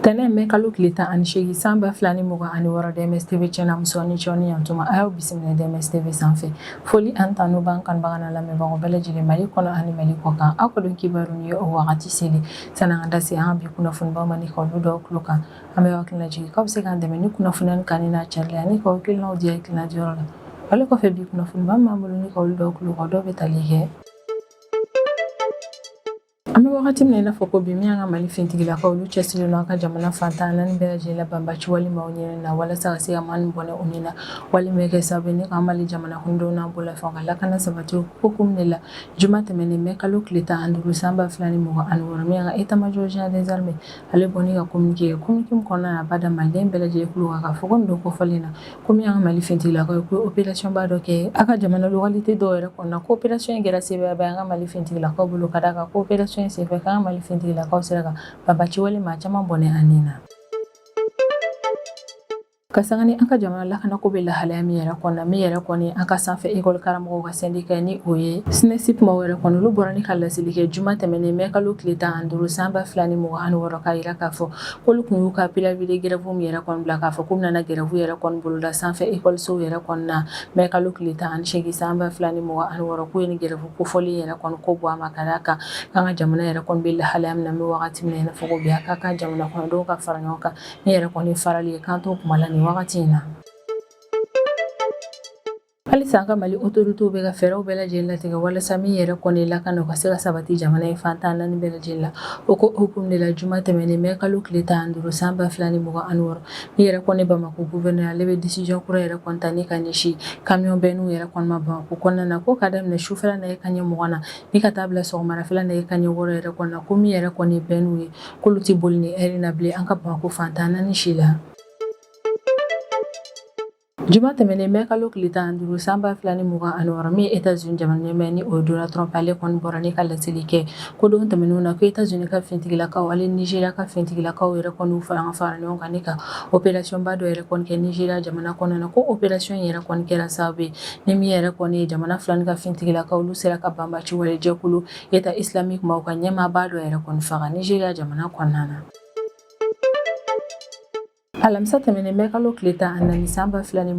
Tɛnɛn mɛ kalo tile 18 san 2026, DMS TV cɛna muso ni cɛw ni yantuma, a y'aw bisimila DMS TV sanfɛ. Foli ani tanu b'an kanubaga n'a lamɛnbagaw bɛɛ lajɛlen, Mali kɔnɔ ani Mali kɔ kan. Aw ka don kibaru ni o wagati seli. Sani an ka da se an ka bi kunnafonibaw ma ni ka olu dɔw tulo kan, an bɛ hakili lajigin k'aw bɛ se k'an dɛmɛ ni kunnafoniya nin kanuni n'a carili ani k'aw hakilinaw di hakilina diyɔrɔ la. Ale kɔfɛ, bi kunnafoniba min b'an bolo ni ka olu dɔw tulo kan, dɔw bɛ tali kɛ an bɛ wagati min na i n'a fɔ ko bi, min y'an ka Mali finitigilakaw, olu cɛsirilen don an ka jamana fan 14 bɛɛ lajɛlen la banbaci walima ɲinini na, walasa ka se ka maa ninnu bɔnɛ u ni na, walima kɛ sababu ni k'an Mali jamana kɔnɔdenw n'an bolofɛnw ka lakana sabati. O hukumu de la, juma tɛmɛnen mɛ kalo tile 15 san 2026, min y'an ka état major général des armées, ale bɔ ni ka communiqué kɛ. Communiqué min kɔnɔna na, a b'a da maliden bɛɛ lajɛlen tulo kan k'a fɔ ko nin don kofɔlen na, ko min y'an ka Mali finitigilakaw ye, ko opération ba dɔ kɛ a ka jamana localité dɔw yɛrɛ kɔnɔna, ko opération in kɛra sebaayaba ye an ka Mali finitigilakaw bolo, ka d'a kan ko opération in senfɛ, k'an ka Mali finitigilakaw sera ka banbaci walima caman bɔnɛ a ni na. Ka sanga ni an ka jamana lakanako bɛ lahalaya min yɛrɛ kɔnɔ, min yɛrɛ kɔni an ka sanfɛ école karamɔgɔw ka syndicat, ni o ye SYNESUP maaw yɛrɛ kɔni, olu bɔra ni ka laseli kɛ juma tɛmɛnen mɛ kalo tile 15 san 2026, k'a yira k'a fɔ k'olu kun y'u ka préavis de grève min yɛrɛ kɔni bila, k'a fɔ k'u bɛna grève yɛrɛ kɔni boloda sanfɛ ekɔlisow yɛrɛ kɔnɔna mɛ kalo tile 18 san 2026, k'u ye ni grève kofɔlen yɛrɛ kɔni ko bɔ a ma, ka d'a kan k'an ka jamana yɛrɛ kɔni bɛ lahalaya min na, an bɛ wagati min na i n'a fɔ ko bi, a ka kan jamana kɔnɔdenw ka fara ɲɔgɔn kan. Ni yɛrɛ kɔni farali ye k'an t'o kuma la nin wagati in na. Halisa an ka Mali autorités bɛ ka fɛɛrɛw bɛɛ lajɛlen latigɛ walasa min yɛrɛ kɔni lakana, o ka se ka sabati jamana in fan 14 bɛɛ lajɛlen la. O ko hukumu de la, juma tɛmɛnen mɛ kalo tile 15 san 2026, min yɛrɛ kɔni Bamakɔ gouverneur, ale bɛ décision kura yɛrɛ kɔni ta ni ka ɲɛsin camion benne yɛrɛ kɔni ma Bamakɔ kɔnɔna na, ko ka daminɛ sufɛla nɛgɛ kanɲɛ 20 na ni ka taa bila sɔgɔmarafɛla nɛgɛ kanɲɛ 6 yɛrɛ kɔnɔna na, ko min yɛrɛ kɔni bennew ye, k'olu tɛ boli ni heure na bilen an ka Bamakɔ fan 14 si la. Juma tɛmɛnen mɛ kalo tile 15 san 2026, min ye États-Unis jamana ɲɛmaa, ni o ye Donald Trump, ale kɔni bɔra ni ka laseli kɛ ko don tɛmɛnenw na, ko États-Unis ka finitigilakaw ale Nigeria ka finitigilakaw yɛrɛ kɔni fara ɲɔgɔn kan ni ka opération ba dɔ yɛrɛ kɔni kɛ Nigeria jamana kɔnɔna na, ko opération yɛrɛ kɔni kɛra sababu ye ni min yɛrɛ kɔni ye jamana fila ni ka finitigilakaw, olu sera ka banbaci wale jɛkulu État islamique maaw ka ɲɛmaaba dɔ yɛrɛ kɔni faga Nigeria jamana kɔnɔna na. Alamisa tɛmɛnen mɛ kalo tile 14 san 2026,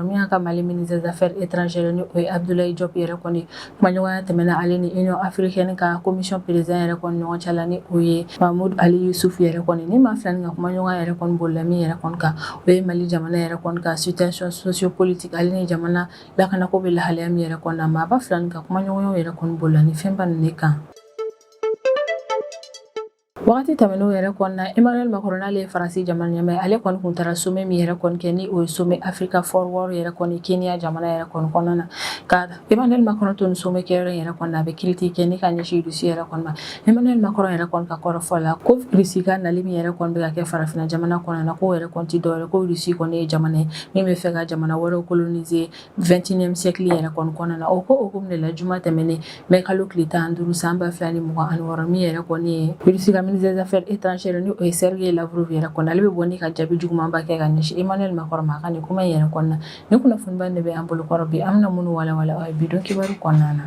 min y'an ka Mali ministre des Affaires étrangères, ni o ye Abdoulaye Diop yɛrɛ kɔni, kumaɲɔgɔnya tɛmɛna ale ni Union africaine ka commission président yɛrɛ kɔni ɲɔgɔn cɛ la, ni o ye Mahmoud Ali Youssouf yɛrɛ kɔni. Ni maa fila ni ka kumaɲɔgɔnya yɛrɛ kɔni bolila min yɛrɛ kɔni kan, o ye Mali jamana yɛrɛ kɔni ka situation sociopolitique ale ni jamana lakanako bɛ lahalaya min yɛrɛ kɔni na. Maaba fila ni ka kumaɲɔgɔnyaw yɛrɛ kɔni bolila ni fɛnba ninnu de kan. Wagati tɛmɛnenw yɛrɛ kɔnɔna, Emmanuel Macron, n'ale ye Faransi jamana ɲɛmaa, ale kɔni kun taara sommet min yɛrɛ kɔni kɛ, ni o ye sommet Africa Forward yɛrɛ kɔni, Kenya jamana yɛrɛ kɔni kɔnɔna na. Ka Emmanuel Macron to nin sommet kɛyɔrɔ yɛrɛ kɔni na, a bɛ critique kɛ ni ka ɲɛsin Russie yɛrɛ kɔni ma. Emmanuel Macron yɛrɛ kɔni ka kɔrɔfɔ la, ko Russie ka nali min yɛrɛ kɔni bɛ ka kɛ farafinna jamana kɔnɔna na, k'o yɛrɛ kɔni ti dɔwɛrɛ, ko Russie kɔni ye jamana ye min bɛ fɛ ka jamana wɛrɛw coloniser 21e siècle yɛrɛ kɔni kɔnɔna na. O ko hukumu de la, juma tɛmɛnen mɛ kalo tile 15 san 2026, min yɛrɛ kɔni ye Russie ka ministre des Affaires étrangères, ni o ye Sergei Lavrov yɛrɛ kɔni, ale bɛ bɔ ni ka jaabi jugumanba kɛ ka ɲɛsin Emmanuel Macron ma a ka nin kuma in yɛrɛ kɔnɔna na. Nin kunnafoniba de bɛ an bolo kɔrɔ bi, an bɛna minnu walawala aw ye bi don kibaru kɔnɔna na.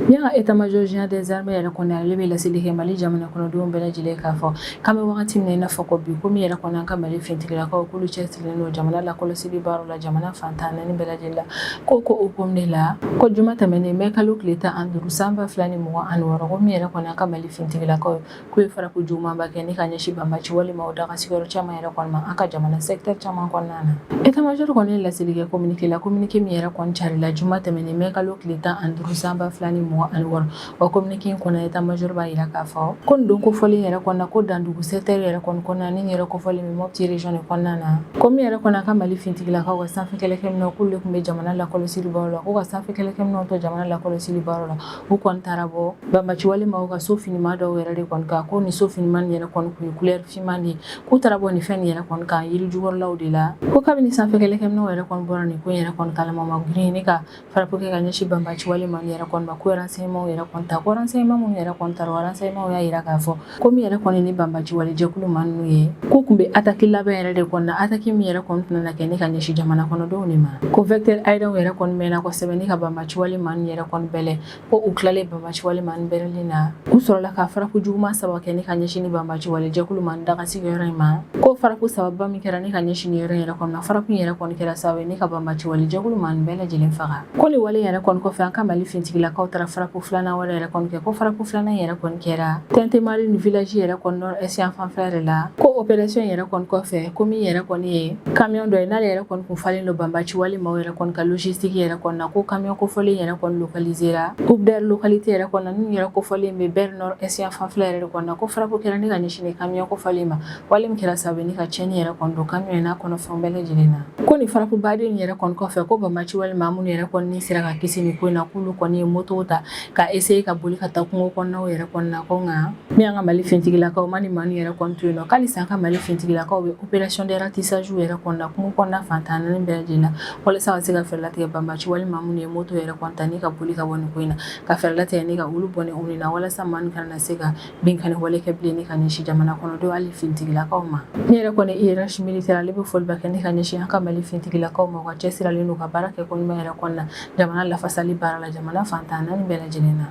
Min ka état-major général des armées yɛrɛ kɔni, ale bɛ laseli kɛ Mali jamana kɔnɔdenw bɛɛ lajɛlen k'a fɔ k'an bɛ wagati min na i n'a fɔ ko bi, ko min yɛrɛ kɔni an ka Mali finitigilakaw, k'olu cɛsirilen don jamana lakɔlɔsili baaraw la jamana fan 14 bɛɛ lajɛlen la. Ko hukumu de la, ko juma tɛmɛnen mɛ kalo tile 15 san 2026, ko min yɛrɛ kɔni an ka Mali finitigilakaw, k'u ye frappe jugumanba kɛ ni ka ɲɛsin banbaci walima o daga sigiyɔrɔ caman yɛrɛ kɔni ma an ka jamana secteur caman kɔnɔna na. État-major kɔni ye laseli kɛ communiqué la, communiqué min yɛrɛ kɔni carila juma tɛmɛnen mɛ kalo tile 15 san 2026. Wa communiqué in kɔnɔ, état-major b'a yira k'a fɔ ko nin don kofɔlen yɛrɛ kɔnɔna, ko Dandugu secteur yɛrɛ kɔni kɔnɔna, ni yɛrɛ kofɔlen bɛ Mopti région de kɔnɔna na, ko min yɛrɛ kɔni an ka Mali finitigilakaw ka sanfɛ kɛlɛkɛminɛnw, k'olu de tun bɛ jamana lakɔlɔsili baaraw la, k'u ka sanfɛ kɛlɛkɛminɛnw to jamana lakɔlɔsili baaraw la, u kɔni taara bɔ banbaci walima u ka so finima dɔw yɛrɛ de kɔni kan, ko nin so finima nin yɛrɛ kɔni kun ye couleur finman de ye, k'u taara bɔ nin fɛn nin yɛrɛ kɔni kan yiri jukɔrɔlaw de la. Ko kabini sanfɛ kɛlɛkɛminɛnw yɛrɛ kɔni bɔra nin ko in yɛrɛ kɔni kalama, ma girin ni ka frappe kɛ ka ɲɛsin banbaci walima nin yɛrɛ kɔni ma, ko yɛrɛ renseignement yɛrɛ kɔni ta. Ko renseignement minnu yɛrɛ kɔni tara, o renseignement y'a jira k'a fɔ ko min yɛrɛ kɔni ni banbaci wale jɛkulu maa ninnu ye, k'u tun bɛ attaque labɛn yɛrɛ de kɔnɔna, attaque min yɛrɛ kɔni tun nana kɛ ni ka ɲɛsin jamana kɔnɔdenw de ma. Ko vecteur aérien yɛrɛ kɔni mɛnna kosɛbɛ ni ka banbaci wale maa ninnu yɛrɛ kɔni bɛlɛ. Ko u tilalen banbaci wale maa ninnu bɛlɛli na, u sɔrɔla ka frappe juguman saba kɛ ni ka ɲɛsin ni banbaci wale jɛkulu maa dagasigi yɔrɔ in ma. Ko frappe sababa min kɛra ni ka ɲɛsin ni yɔrɔ in yɛrɛ kɔni ma, frappe in yɛrɛ kɔni kɛra sababu ye ni ka banbaci wale jɛkulu maa bɛɛ lajɛlen faga. Ko nin wale yɛrɛ kɔni kɔfɛ, an ka Mali finitigilakaw taara frappe filanan wɛrɛ yɛrɛ kɔni kɛ. Ko frappe filanan yɛrɛ kɔni kɛra Tɛntɛmari ni village yɛrɛ kɔni nord est yan fanfɛla de la. Ko opération yɛrɛ kɔni kɔfɛ, ko min yɛrɛ kɔni ye camion dɔ ye, n'ale yɛrɛ kɔni kun falen don banbaci wale maaw yɛrɛ kɔni ka logistique yɛrɛ kɔni na, ko camion kofɔlen yɛrɛ kɔni localisera Ubdar localité yɛrɛ kɔni na, min yɛrɛ kofɔlen bɛ Ber nord est yan fanfɛla yɛrɛ de kɔni na. Ko frappe kɛra ni ka ɲɛsin ni camion kofɔlen ma, wale min kɛra sababu ye ni ka tiɲɛni yɛrɛ kɔni don camion n'a kɔnɔfɛnw bɛɛ lajɛlen na. Ko nin frappe baden yɛrɛ kɔni kɔfɛ, ko banbaci wale maa minnu yɛrɛ kɔni sera ka kisi nin ko in na, k'olu kɔni ye moto ta ka essayer ka boli ka taa kungo kɔnɔnaw yɛrɛ kɔni na. Ko nka min y'an ka Mali finitigilakaw ma ni maa yɛrɛ kɔni to yen nɔ, k'alisa an ka Mali finitigilakaw bɛ opération de ratissage yɛrɛ kɔni na kungo kɔnɔna fan 14 bɛɛ lajɛlen na, walasa ka se ka fɛɛrɛ latigɛ banbaci wale maa minnu ye moto yɛrɛ kɔni ta ni ka boli ka bɔ nin ko in na, ka fɛɛrɛ latigɛ ni ka olu bɔnɛ u ni na, walasa maa ninnu kana na se ka binkanni wale kɛ bilen ni ka ɲɛsin jamana kɔnɔdenw hali finitigilakaw ma. Min yɛrɛ kɔni hiérarchie militaire, ale bɛ foliba kɛ ni ka ɲɛsin an ka Mali finitigilakaw ma, u ka cɛsirilen don ka baara kɛ ko ɲuman yɛrɛ kɔni na jamana lafasali baara la jamana fan 14 bɛɛ lajɛlen na.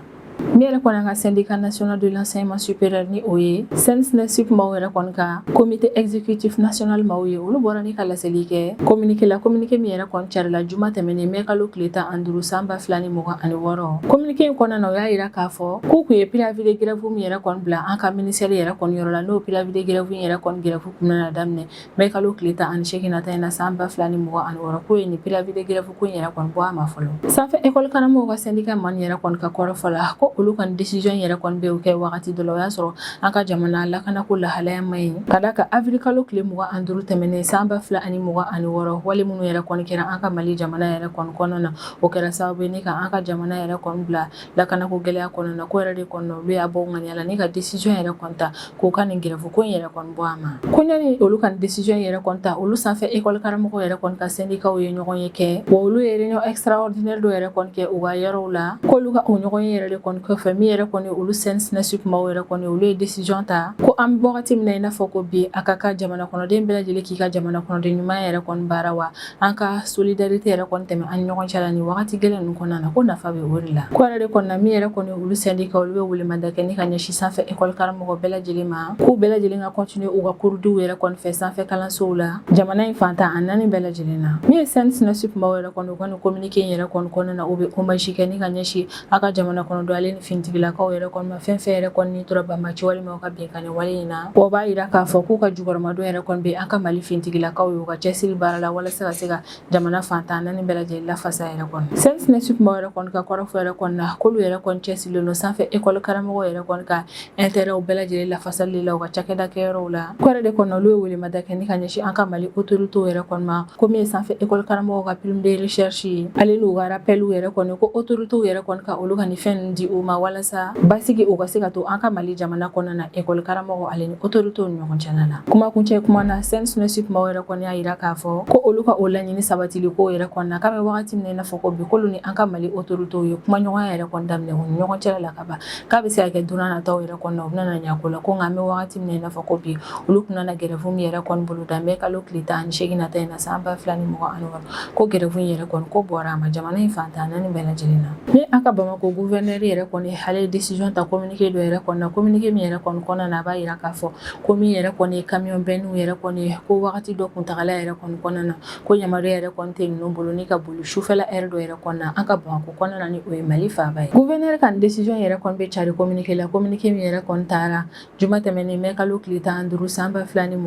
Min yɛrɛ kɔni an ka syndicat national de l'enseignement supérieur, ni o ye SYNSNESUP maaw yɛrɛ kɔni ka comité exécutif national maaw ye, olu bɔra ni ka laseli kɛ communiqué la, communiqué min yɛrɛ kɔni carila juma tɛmɛnen mai kalo tile 15 san 2026. Communiqué in kɔnɔna na, o y'a yira k'a fɔ k'u kun ye préavis de grève min yɛrɛ kɔni bila an ka ministère yɛrɛ kɔni yɔrɔ la, n'o préavis de grève in yɛrɛ kɔni grève kun nana daminɛ mai kalo tile 18 nata in na san 2026, k'o ye nin préavis de grève ko in yɛrɛ kɔni bɔ a ma fɔlɔ. Sanfɛ école karamɔgɔw ka syndicat maa yɛrɛ kɔni ka kɔrɔfɔ la, ko olu ka décision yɛrɛ kɔni bɛ kɛ wagati dɔ la, o y'a sɔrɔ an ka jamana lakanako lahalaya man ɲi, ka d'a kan avril kalo tile 25 tɛmɛnen san 2026, wale minnu yɛrɛ kɔni kɛra an ka Mali jamana yɛrɛ kɔni kɔnɔna na, o kɛra sababu ye ni ka an ka jamana yɛrɛ kɔni bila lakanako gɛlɛya kɔnɔna na. Ko yɛrɛ de kɔnɔna, olu y'a bɔ ŋaniya la ni ka décision yɛrɛ kɔni ta k'u ka nin grève ko in yɛrɛ kɔni bɔ a ma. Ko ɲani olu ka nin décision yɛrɛ kɔni ta, olu sanfɛ école karamɔgɔw yɛrɛ kɔni ka syndicat ye ɲɔgɔn ye kɛ, wa olu ye réunion extraordinaire dɔ yɛrɛ kɔni kɛ u ka yɔrɔw la. K'olu ka o ɲɔgɔn ye yɛrɛ de kɔni kɔfɛ, min yɛrɛ kɔni olu SYNSNESUP maaw yɛrɛ kɔni, olu ye décision ta ko an bɛ wagati min na i n'a fɔ ko bi, a ka kan jamana kɔnɔden bɛɛ lajɛlen k'i ka jamana kɔnɔden ɲuman yɛrɛ kɔni baara, wa an ka solidarité yɛrɛ kɔni tɛmɛ an ni ɲɔgɔn cɛ la nin wagati gɛlɛn ninnu kɔnɔna na, ko nafa bɛ o de la. Ko yɛrɛ de kɔnɔna, min yɛrɛ kɔni olu syndicat, olu bɛ welemada kɛ ni ka ɲɛsin sanfɛ école karamɔgɔ bɛɛ lajɛlen ma, k'u bɛɛ lajɛlen ka continuer u ka kurudiw yɛrɛ kɔni fɛ sanfɛ kalansow la jamana in fan 14 bɛɛ lajɛlen na. Min ye SYNSNESUP maaw yɛrɛ kɔni, u ka nin communiqué in yɛrɛ kɔni kɔnɔna na, u bɛ hommage kɛ ni ka ɲɛsin a ka jamana kɔnɔdenw ale ni finitigilakaw yɛrɛ kɔni ma, fɛn fɛn yɛrɛ kɔni tora banbaci walima u ka binkanni wale in na. O b'a yira k'a fɔ k'u ka jukɔrɔmadon yɛrɛ kɔni bɛ an ka Mali finitigilakaw ye u ka cɛsiri baara la, walasa ka se ka jamana fan 14 bɛɛ lajɛlen lafasa yɛrɛ kɔnɔ. SYNSNESUP maaw yɛrɛ kɔni ka kɔrɔfɔ yɛrɛ kɔni na, k'olu yɛrɛ kɔni cɛsirilen don sanfɛ école karamɔgɔw yɛrɛ kɔni ka intérêt bɛɛ lajɛlen lafasali la u ka cakɛda kɛyɔrɔw la. Ko yɛrɛ de kɔnɔ, olu ye welemada kɛ ni ka ɲɛsin an ka Mali autorités yɛrɛ kɔni ma, ko min ye sanfɛ école karamɔgɔw ka prime de recherche ye ale n'u ka rappel yɛrɛ kɔni, ko autorités yɛrɛ kɔni ka olu ka nin fɛn ninnu di u ma, walasa basigi u ka se ka to an ka Mali jamana kɔnɔna na école karamɔgɔ ale ni autorités ni ɲɔgɔn cɛla la. Kuma kuncɛ kuma na, SYNSNESUP maaw yɛrɛ kɔni y'a yira k'a fɔ ko olu ka o laɲini sabatili ko yɛrɛ kɔni na, k'a bɛ wagati min na i n'a fɔ ko bi, k'olu ni an ka Mali autorités ye kumaɲɔgɔnya yɛrɛ kɔni daminɛ u ni ɲɔgɔn cɛla la ka ban, k'a bɛ se ka kɛ don n'a nataw yɛrɛ kɔni na u bɛna na ɲɛ ko la. Ko nka an bɛ wagati min na i n'a fɔ ko bi, olu kun nana grève min yɛrɛ kɔni boloda mai kalo tile 18 nata in na san 2026, ko grève in yɛrɛ kɔni ko bɔra a ma jamana in fan 14 bɛɛ lajɛlen na. Ni an ka Bamakɔ gouverneur yɛrɛ kɔni, ale ye décision ta communiqué dɔ yɛrɛ kɔni na, communiqué min yɛrɛ kɔni kɔnɔna na, a b'a yira k'a fɔ ko min yɛrɛ kɔni ye camion bennew yɛrɛ kɔni, ko wagati dɔ kuntagala yɛrɛ kɔni kɔnɔna na, ko yamaruya yɛrɛ kɔni tɛ ninnu bolo ni ka boli sufɛla heure dɔ yɛrɛ kɔni na an ka Bamakɔ kɔnɔna na, ni o ye Mali faaba ye. Gouverneur ka décision yɛrɛ kɔni bɛ cari communiqué la, communiqué min yɛrɛ kɔni taara juma tɛmɛnen mai kalo tile 15 san 2026.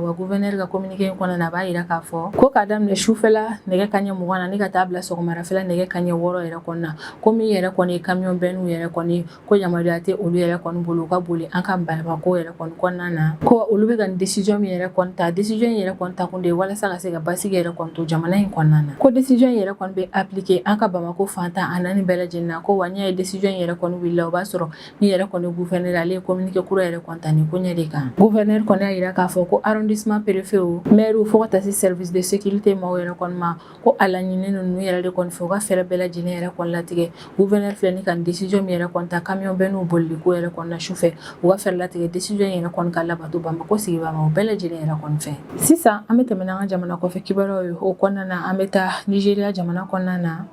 Wa gouverneur ka communiqué in kɔnɔna na, a b'a yira k'a fɔ ko k'a daminɛ sufɛla nɛgɛ kanɲɛ 20 na ni ka taa bila sɔgɔmarafɛla nɛgɛ kanɲɛ 6 yɛrɛ kɔni na, ko min yɛrɛ kɔni ye camion bennew yɛrɛ kɔni, ko yamaruya tɛ olu yɛrɛ kɔni bolo u ka boli an ka Bamakɔ yɛrɛ kɔni kɔnɔna na. Ko olu bɛ ka nin décision min yɛrɛ kɔni ta, décision in yɛrɛ kɔni ta kun de ye walasa ka se ka basigi yɛrɛ kɔni to jamana in kɔnɔna na. Ko décision in yɛrɛ kɔni bɛ appliquer an ka Bamakɔ fan 14 bɛɛ lajɛlen na. Ko wa n'i y'a ye décision in yɛrɛ kɔni wulila, o b'a sɔrɔ min yɛrɛ kɔni gouverneur, ale ye communiqué kura yɛrɛ kɔni ta nin ko ɲɛ de kan. Gouverneur kɔni y'a yira k'a fɔ ko arrondissement préfet, maire, fo ka taa se service de sécurité maaw yɛrɛ kɔni ma, ko a laɲininen ninnu yɛrɛ de kɔni fɛ u ka fɛɛrɛ bɛɛ lajɛlen yɛrɛ kɔni latigɛ. Gouverneur filɛ ni ka nin décision min yɛrɛ kɔni ta camion bennew bolili ko yɛrɛ kɔni na su fɛ, u ka fɛɛrɛ latigɛ décision yɛrɛ kɔni ka labato Bamakɔ sigibaa maaw bɛɛ lajɛlen yɛrɛ kɔni fɛ. Sisan an bɛ tɛmɛ n'an ka jamana kɔfɛ kibaruyaw ye. O kɔnɔna na, an bɛ taa Nigeria jamana kɔnɔna na.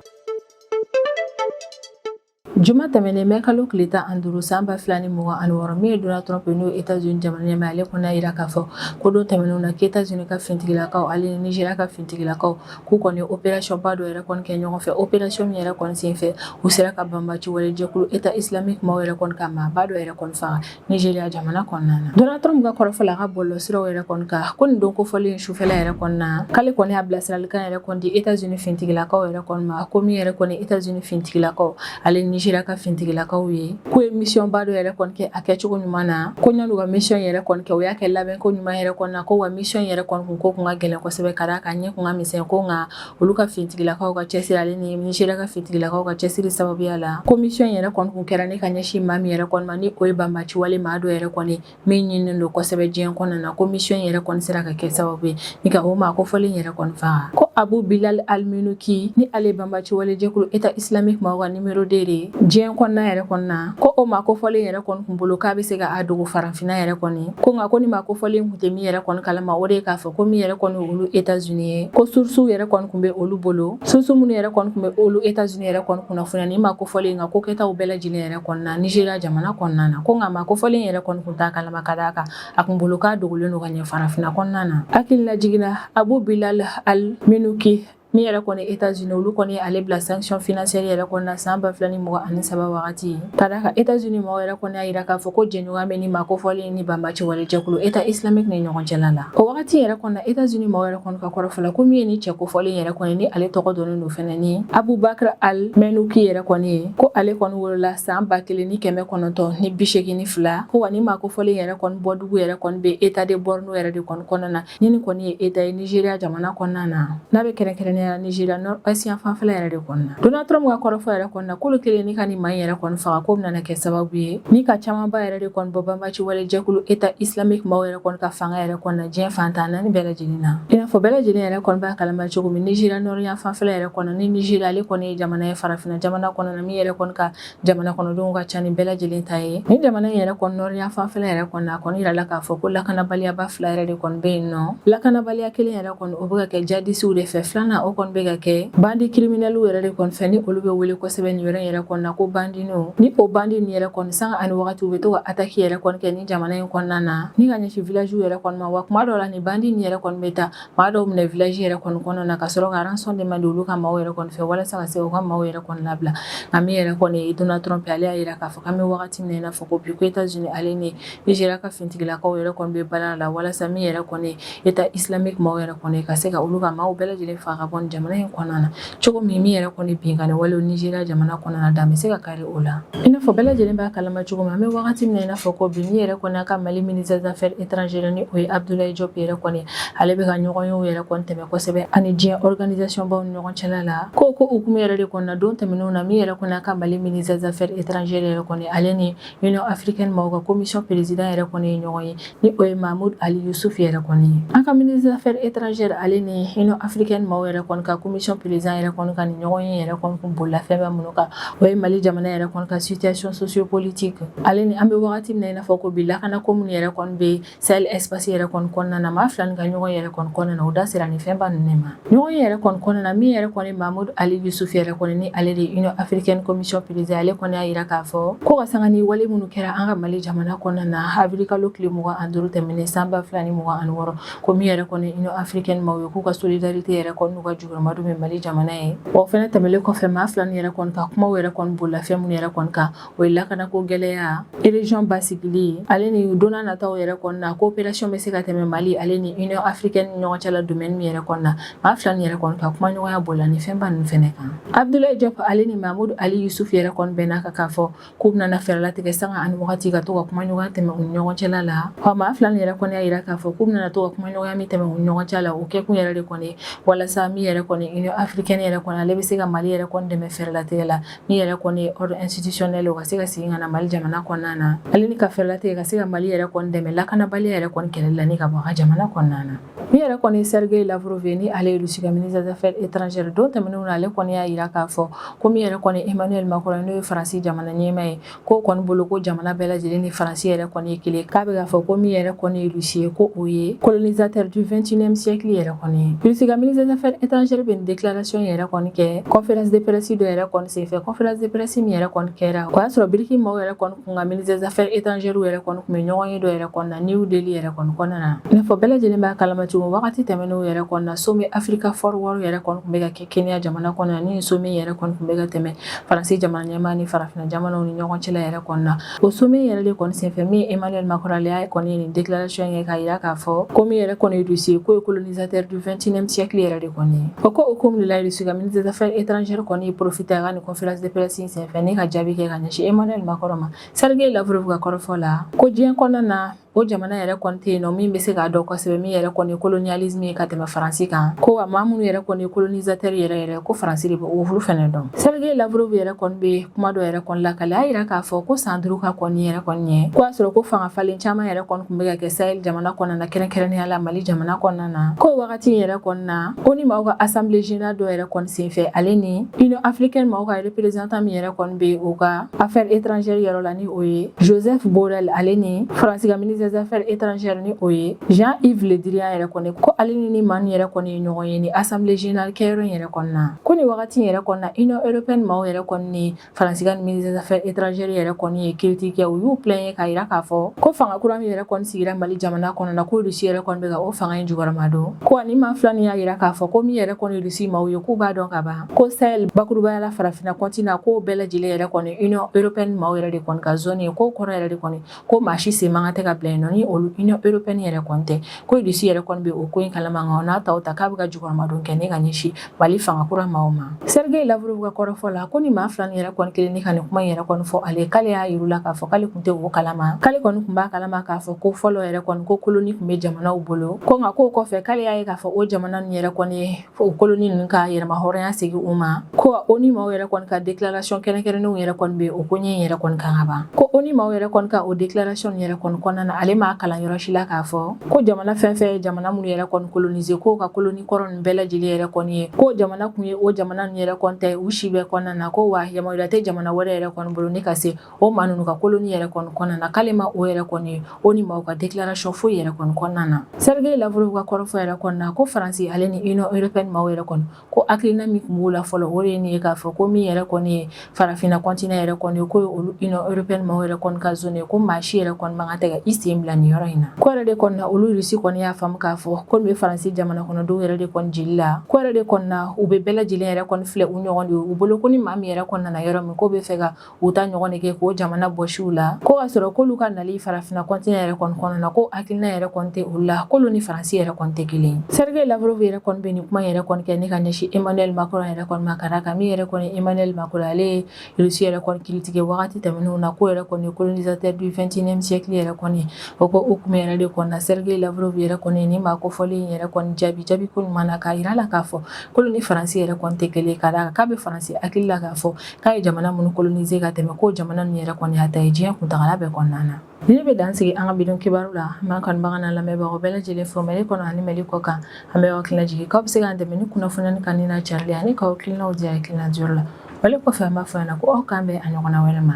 Juma tɛmɛnen, mɛ kalo tile 15 san 2026, min ye Donald Trump ye, n'o ye États-Unis jamana ɲɛmaa, ale kɔni y'a jira k'a fɔ ko don tɛmɛnenw na, k'États-Unis ka finitigilakaw ale ni Nigeria ka finitigilakaw, k'u kɔni opération ba dɔ yɛrɛ kɔni kɛ ɲɔgɔn fɛ, opération min yɛrɛ kɔni senfɛ, u sera ka banbaci wale jɛkulu État islamique maaw yɛrɛ kɔni ka maaba dɔ yɛrɛ kɔni faga Nigeria jamana kɔnɔna na. Donald Trump ka kɔrɔfɔ la a ka bɔlɔlɔsiraw yɛrɛ kɔni kan, ko nin don kofɔlen sufɛla yɛrɛ kɔni na, k'ale kɔni y'a bilasiralikan yɛrɛ kɔni di États-Unis finitigilakaw yɛrɛ kɔni ma, ko min yɛrɛ kɔni États-Unis finitigilakaw ale ni Nigeria ka finitigilakaw ye, k'u ye mission ba dɔ yɛrɛ kɔni kɛ a kɛcogo ɲuman na, ko yan'u ka mission yɛrɛ kɔni kɛ, u y'a kɛ labɛnko ɲuman yɛrɛ kɔni na, ko wa mission yɛrɛ kɔni kun ko kun ka gɛlɛn kosɛbɛ ka d'a kan ɲɛ kun ka misɛn, ko nka olu ka finitigilakaw ka cɛsiri ale ni Nigeria ka finitigilakaw ka cɛsiri sababuya la, ko mission yɛrɛ kɔni kun kɛra ni ka ɲɛsin maa min yɛrɛ kɔni ma, ni o ye banbaci wale maa dɔ yɛrɛ kɔni min ɲininen don kosɛbɛ diɲɛ kɔnɔna na, ko mission yɛrɛ kɔni sera ka kɛ sababu ye ni ka o maa kofɔlen yɛrɛ kɔni faga, ko Abu Bilal Alminuki, ni ale banbaci wale jɛkulu État islamique maaw ka numéro 2 de ye diɲɛ kɔnɔna yɛrɛ kɔni na, ko o maa kofɔlen yɛrɛ kɔni kun bolo k'a bɛ se ka a dogo farafinna yɛrɛ kɔni, ko nka ko ni maa kofɔlen kun tɛ min yɛrɛ kɔni kalama, o de ye k'a fɔ ko min yɛrɛ kɔni olu États-Unis ye, ko sources yɛrɛ kɔni kun bɛ olu bolo, sources minnu yɛrɛ kɔni kun bɛ olu États-Unis yɛrɛ kɔni kunnafoniya ni maa kofɔlen ka ko kɛtaw bɛɛ lajɛlen yɛrɛ kɔni na Nigeria jamana kɔnɔna na, ko nka maa kofɔlen yɛrɛ kɔni kun t'a kalama ka d'a kan a kun bolo k'a dogolen don ka ɲɛ farafinna kɔnɔna na. Hakili lajiginna, Abu Bilal Al-Minuki min yɛrɛ kɔni États-Unis olu kɔni ale bila sanction financière yɛrɛ kɔni na san 2023 wagati, ka d'a kan États-Unis mɔgɔw yɛrɛ kɔni y'a jira k'a fɔ ko jɛɲɔgɔnya bɛ ni maa kofɔlen ni banbaci wale jɛkulu État islamique ni ɲɔgɔn cɛla la. O wagati yɛrɛ kɔni na, États-Unis mɔgɔw yɛrɛ kɔni ka kɔrɔfɔ la, ko min ye ni cɛ kofɔlen yɛrɛ kɔni, ni ale tɔgɔ dɔnnen don fɛnɛ ni Abubakar Al-Menuki yɛrɛ kɔni ye, ko ale kɔni wolola san 1982, ko wa ni maa kofɔlen yɛrɛ kɔni bɔdugu yɛrɛ kɔni bɛ État de Borno yɛrɛ de kɔni kɔnɔna na, ni nin kɔni ye État ye Nigeria jamana kɔnɔna na, n'a bɛ kɛrɛnkɛrɛnnenya la Nigeria nord-ouest yan fanfɛla yɛrɛ de kɔnɔna na. Donald Trump ka kɔrɔfɔ yɛrɛ kɔnɔna na, k'olu kelen ni ka nin maa in yɛrɛ kɔni faga, ko bɛna kɛ sababu ye ni ka camanba yɛrɛ de kɔni bɔ banbaci wale jɛkulu État islamique maaw yɛrɛ kɔni ka fanga yɛrɛ kɔni na diɲɛ fan 14 bɛɛ lajɛlen na. I n'a fɔ bɛɛ lajɛlen yɛrɛ kɔni b'a kalama cogo min, Nigeria nord yan fanfɛla yɛrɛ kɔnɔ, ni Nigeria ale kɔni ye jamana ye farafinna jamana kɔnɔna na min yɛrɛ kɔni ka jamana kɔnɔdenw ka ca ni bɛɛ lajɛlen ta ye, ni jamana in yɛrɛ kɔni nord yan fanfɛla yɛrɛ kɔni na, a kɔni yirala k'a fɔ ko lakanabaliyaba fila yɛrɛ de kɔni bɛ yen nɔ. Lakanabaliya kelen yɛrɛ kɔni, o bɛ ka kɛ jadisiw de fɛ. Filanan, o kɔni bɛ ka kɛ bandit criminelw yɛrɛ de kɔni fɛ, ni olu bɛ wele kosɛbɛ nin yɔrɔ in yɛrɛ kɔni na ko banditninw. Ni o bandit nin yɛrɛ kɔni, sanga ani wagati u bɛ to ka attaque yɛrɛ kɔni kɛ ni jamana in kɔnɔna na, ni ka ɲɛsin village yɛrɛ kɔni ma. Wa kuma dɔw la, ni bandit nin yɛrɛ kɔni bɛ taa maa dɔw minɛ village yɛrɛ kɔni kɔnɔna na, ka sɔrɔ ka rançon demander olu ka maaw yɛrɛ kɔni fɛ, walasa ka se u ka maaw yɛrɛ kɔni labila. Nka min yɛrɛ kɔni ye Donald Trump, ale y'a jira k'a fɔ k'an bɛ wagati min na i n'a fɔ ko bi, ko États-Unis ale ni Nigeria ka finitigilakaw yɛrɛ kɔni bɛ baara la walasa min yɛrɛ kɔni État islamique maaw yɛrɛ kɔni ka se ka olu ka maaw bɛɛ lajɛlen faga ka bɔ nin jamana in kɔnɔna na cogo min, min yɛrɛ kɔni binkanni walew Nigeria jamana kɔnɔna na, dan bɛ se ka kari o la. I n'a fɔ bɛɛ lajɛlen b'a kalama cogo min, an bɛ wagati min na i n'a fɔ ko bi, min yɛrɛ kɔni ka Mali ministre des Affaires étrangères, ni o ye Abdoulaye Diop yɛrɛ kɔni, ale bɛ ka ɲɔgɔnyew yɛrɛ kɔni tɛmɛ kosɛbɛ ani diɲɛ organisation baw ni ɲɔgɔn cɛla la. Ko hukumu yɛrɛ de kɔni na, don tɛmɛnenw na, min yɛrɛ kɔni ka Mali ministre des Affaires étrangères yɛrɛ kɔni, ale ni Union africaine maaw ka commission président yɛrɛ kɔni ye ɲɔgɔn ye, ni o ye Mahmoud Ali Youssouf yɛrɛ kɔni ye. An ka ministre des Affaires étrangères ale ni Union africaine maaw yɛrɛ kɔni ka commission président yɛrɛ kɔni ka nin ɲɔgɔn ye yɛrɛ kɔni kun bolila fɛn bɛɛ minnu kan, o ye Mali jamana yɛrɛ kɔni ka situation sociopolitique ale ni an bɛ wagati min na i n'a fɔ ko bi, lakanako minnu yɛrɛ kɔni bɛ Sahel espace yɛrɛ kɔni kɔnɔna na. Maa fila ni ka ɲɔgɔn yɛrɛ kɔni kɔnɔna na, o da sera nin fɛnba ninnu ma. Ɲɔgɔn yɛrɛ kɔni kɔnɔna na, min yɛrɛ kɔni Mahmoud Ali Youssouf yɛrɛ kɔni, ni ale de ye Union africaine commission président, ale kɔni y'a jira k'a fɔ ko ka sanga ni wale minnu kɛra an ka Mali jamana kɔnɔna na avril kalo tile 25 tɛmɛnen san 2026, ko min yɛrɛ kɔni Union africaine maaw ye, k'u ka solidarité yɛrɛ kɔni n'u ka jukɔrɔmadon bɛ Mali jamana ye. Wa o fɛnɛ tɛmɛnen kɔfɛ, maa fila ni yɛrɛ kɔni ka kumaw yɛrɛ kɔni bolila fɛn minnu yɛrɛ kɔni kan, o ye lakanako gɛlɛya, région basigili, ale ni don n'a nataw yɛrɛ kɔni na, coopération bɛ se ka tɛmɛ Mali ale ni Union africaine ni ɲɔgɔn cɛ la domaine min yɛrɛ kɔni na. Maa fila ni yɛrɛ kɔni ka kumaɲɔgɔnya bolila ni fɛnba ninnu fɛnɛ kan. Abdoulaye Diop ale ni Mahmoud Ali Youssouf yɛrɛ kɔni bɛn'a kan k'a fɔ k'u bɛna fɛɛrɛ latigɛ sanga ani wagati ka to ka kumaɲɔgɔnya tɛmɛ u ni ɲɔgɔn cɛla la. Wa maa fila ni yɛrɛ kɔni y'a jira k'a fɔ k'u bɛna to ka kumaɲɔgɔnya min tɛmɛ u ni ɲɔgɔn cɛ la, o kɛkun yɛrɛ de kɔni walasa min min yɛrɛ kɔni Union africaine yɛrɛ kɔni, ale bɛ se ka Mali yɛrɛ kɔni dɛmɛ fɛɛrɛlatigɛ la, min yɛrɛ kɔni ye ordre institutionnel, o ka se ka segin ka na Mali jamana kɔnɔna na, ale ni ka fɛɛrɛlatigɛ ka se ka Mali yɛrɛ kɔni dɛmɛ lakanabaliya yɛrɛ kɔni kɛlɛli la ni ka bɔ a ka jamana kɔnɔna na. Min yɛrɛ kɔni ye Sergei Lavrov ye, ni ale ye Russie ka ministre des affaires étrangères, don tɛmɛnenw na, ale kɔni y'a jira k'a fɔ ko min yɛrɛ kɔni Emmanuel Macron, n'o ye Faransi jamana ɲɛmaa ye, k'o kɔni bolo ko jamana bɛɛ lajɛlen ni Faransi yɛrɛ kɔni ye kelen, k'a bɛ k'a fɔ ko min yɛrɛ kɔni ye Russie ye, ko o ye colonisateur du 21e siècle yɛrɛ kɔni ye. Russie ka ministre des affaires étrangères bɛ nin déclaration yɛrɛ kɔni kɛ conférence de presse dɔ yɛrɛ kɔni senfɛ, conférence de presse min yɛrɛ kɔni kɛra, o y'a sɔrɔ BRICS maaw yɛrɛ kɔni kun ka ministre des affaires étrangères yɛrɛ kɔni kun bɛ ɲɔgɔn ye dɔ yɛrɛ kɔni na New Delhi yɛrɛ kɔni kɔnɔna na. I n'a fɔ bɛɛ lajɛlen b'a kalama cogo, wagati tɛmɛnenw yɛrɛ kɔni na, sommet Africa Forward yɛrɛ kɔni kun bɛ ka kɛ Kenya jamana kɔnɔ, ni sommet yɛrɛ kɔni kun bɛ ka tɛmɛ Faransi jamana ɲɛmaa ni farafinna jamanaw ni ɲɔgɔn cɛla yɛrɛ kɔni na. O sommet yɛrɛ de kɔni senfɛ, min Emmanuel Macron, ale y'a kɔni ye nin déclaration kɛ k'a jira k'a fɔ ko min yɛrɛ kɔni ye Russie ye, k'o ye colonisateur du 21e siècle yɛrɛ de kɔni ye. O ko hukumu de la, Russie ka ministre des affaires étrangères kɔni ye profiter a ka nin conférence de presse in senfɛ ni ka jaabi kɛ ka ɲɛsin Emmanuel Macron ma. Sergei Lavrov ka kɔrɔfɔ la, ko diɲɛ kɔnɔna na, o jamana yɛrɛ kɔni tɛ yen nɔ min bɛ se k'a dɔn kosɛbɛ min yɛrɛ kɔni ye colonialisme ye ka tɛmɛ Faransi kan, ko wa maa minnu yɛrɛ kɔni ye colonisateur yɛrɛ yɛrɛ, ko Faransi de bɛ olu fɛnɛ dɔn. Sergei Lavrov yɛrɛ kɔni bɛ kuma dɔ yɛrɛ kɔni lakale, a yira k'a fɔ ko san 5 ka kɔni yɛrɛ kɔni ɲɛ, ko y'a sɔrɔ ko fanga falen caman yɛrɛ kɔni tun bɛ ka kɛ Sahel jamana kɔnɔna na, kɛrɛnkɛrɛnnenya la Mali jamana kɔnɔna na. Ko wagati in yɛrɛ kɔni na, ONU maaw ka assemblée générale dɔ yɛrɛ kɔni senfɛ, ale ni Union africaine maaw ka représentant min yɛrɛ kɔni bɛ u ka affaires étrangères yɔrɔ la, ni o ye Joseph Borrell, ale ni Faransi ka ministre des affaires étrangères, ni o ye Jean-Yves Le Drian yɛrɛ kɔni, ko ale ni maa min yɛrɛ kɔni ye ɲɔgɔn ye ni assemblée générale kɛyɔrɔ in yɛrɛ kɔni na. Ko ni wagati in yɛrɛ kɔni na, Union européenne maaw yɛrɛ kɔni ni Faransi ka ministre des affaires étrangères yɛrɛ kɔni ye critique kɛ, u y'u plaigner k'a jira k'a fɔ ko fanga kura min yɛrɛ kɔni sigira Mali jamana kɔnɔ na, ko Russie yɛrɛ kɔni bɛ ka o fanga in jukɔrɔma don. Ko ani maa fila nin y'a jira k'a fɔ ko min yɛrɛ kɔni Russie maaw ye, k'u b'a dɔn ka ban ko Sahel bakurubaya la, farafinna continent, k'o bɛɛ lajɛlen yɛrɛ kɔni Union européenne maaw yɛrɛ de kɔni ka zone ye, k'o kɔrɔ yɛrɛ de kɔni ko maa si sen man kan tɛ ka bila yen nɔ ni olu Union européenne yɛrɛ kɔni tɛ. Ko Russie yɛrɛ kɔni bɛ o ko in kalama, nka o n'a ta o ta, k'a bɛ ka jukɔrɔmadon kɛ ne ka ɲɛsin Mali fanga kura maaw ma. Sergei Lavrov ka kɔrɔfɔ la, ko ni maa fila nin yɛrɛ kɔni kelen ni ka nin kuma in yɛrɛ kɔni fɔ ale, k'ale y'a yir'u la k'a fɔ k'ale tun tɛ o kalama, k'ale kɔni tun b'a kalama k'a fɔ ko fɔlɔ yɛrɛ kɔni ko colonie tun bɛ jamanaw bolo, ko nka k'o kɔfɛ k'ale y'a ye k'a fɔ o jamana ninnu yɛrɛ kɔni ye o colonie ninnu ka yɛrɛma hɔrɔnya segin u ma, ko ONU maaw yɛrɛ kɔni ka déclaration kɛrɛnkɛrɛnnenw yɛrɛ kɔni bɛ o ko ɲɛ in yɛrɛ kɔni kan ka ban. Ko ONU maaw yɛrɛ kɔni ka o déclaration yɛrɛ kɔni kɔnɔna na, ale m'a kalan yɔrɔ si la k'a fɔ ko jamana fɛn fɛn ye jamana minnu yɛrɛ kɔni coloniser, k'o ka colonie kɔrɔ ninnu bɛɛ lajɛlen yɛrɛ kɔni ye, ko jamana kun ye o jamana ninnu yɛrɛ kɔni tɛ u si bɛɛ kɔnɔna na, ko wa yamaruya tɛ jamana wɛrɛ yɛrɛ kɔni bolo ni ka se o maa ninnu ka colonie yɛrɛ kɔni kɔnɔna na. K'ale ma o yɛrɛ kɔni ye ONU maaw ka déclaration foyi yɛrɛ kɔni kɔnɔna na. Sergei Lavrov ka kɔrɔfɔ yɛrɛ kɔni na, ko Faransi ale ni Union européenne maaw yɛrɛ kɔni, ko hakilina min tun b'u la fɔlɔ, o de ye nin ye, k'a fɔ ko min yɛrɛ kɔni ye farafinna continent yɛrɛ kɔni ye, ko ye olu Union européenne maaw yɛrɛ kɔni ka zone ye, ko maa si yɛrɛ kɔni man kan tɛ ka i sen bila nin yɔrɔ in na. Ko yɛrɛ de kɔni na, olu Russie kɔni y'a faamu k'a fɔ ko nin bɛ Faransi jamana kɔnɔdenw yɛrɛ de kɔni jeli la, ko yɛrɛ de kɔni na, u bɛ bɛɛ lajɛlen yɛrɛ kɔni filɛ u ɲɔgɔn de ye u bolo, ko ni maa min yɛrɛ kɔni nana yɔrɔ min, k'o bɛ fɛ ka u ta ɲɔgɔn de kɛ k'o jamana bɔsi u la, ko ka sɔrɔ k'olu ka nali farafinna continent yɛrɛ kɔni kɔnɔna na, ko hakilina yɛrɛ kɔni tɛ olu la, k'olu ni Faransi yɛrɛ kɔni tɛ kelen. Sergei Lavrov yɛrɛ kɔni bɛ nin kuma yɛrɛ kɔni kɛ ne ka ɲɛsin Emmanuel Macron yɛrɛ kɔni ma, ka d'a kan min yɛrɛ kɔni Emmanuel Macron, ale ye Russie yɛrɛ kɔni critiquer wagati tɛmɛnenw na, k'o yɛrɛ kɔni colonisateur du 21e siècle yɛrɛ kɔni. O ko hukumu yɛrɛ de kɔni na, Sergei Lavrov yɛrɛ kɔni ni maa kofɔlen yɛrɛ kɔni jaabi jaabi ko ɲuman na, k'a yira la k'a fɔ k'olu ni Faransi yɛrɛ kɔni tɛ kelen, ka d'a kan k'a bɛ Faransi hakili la k'a fɔ k'a ye jamana minnu coloniser ka tɛmɛ, k'o jamana ninnu yɛrɛ kɔni y'a ta ye diɲɛ kuntagala bɛɛ kɔnɔna na. Ni ne bɛ dan sigi an ka bi don kibaru la, an b'an kanubaga n'an lamɛnbagaw bɛɛ lajɛlen fo Mali kɔnɔ ani Mali kɔ kan. An bɛ aw hakilina jigin k'aw bɛ se k'an dɛmɛ ni kunnafoniya kanuni n'a carili ani k'aw hakilinaw di hakilina diyɔrɔ la. Wale kɔfɛ, an b'a fɔ ɲɛna ko aw k'an bɛn a ɲɔgɔnna wɛrɛ ma.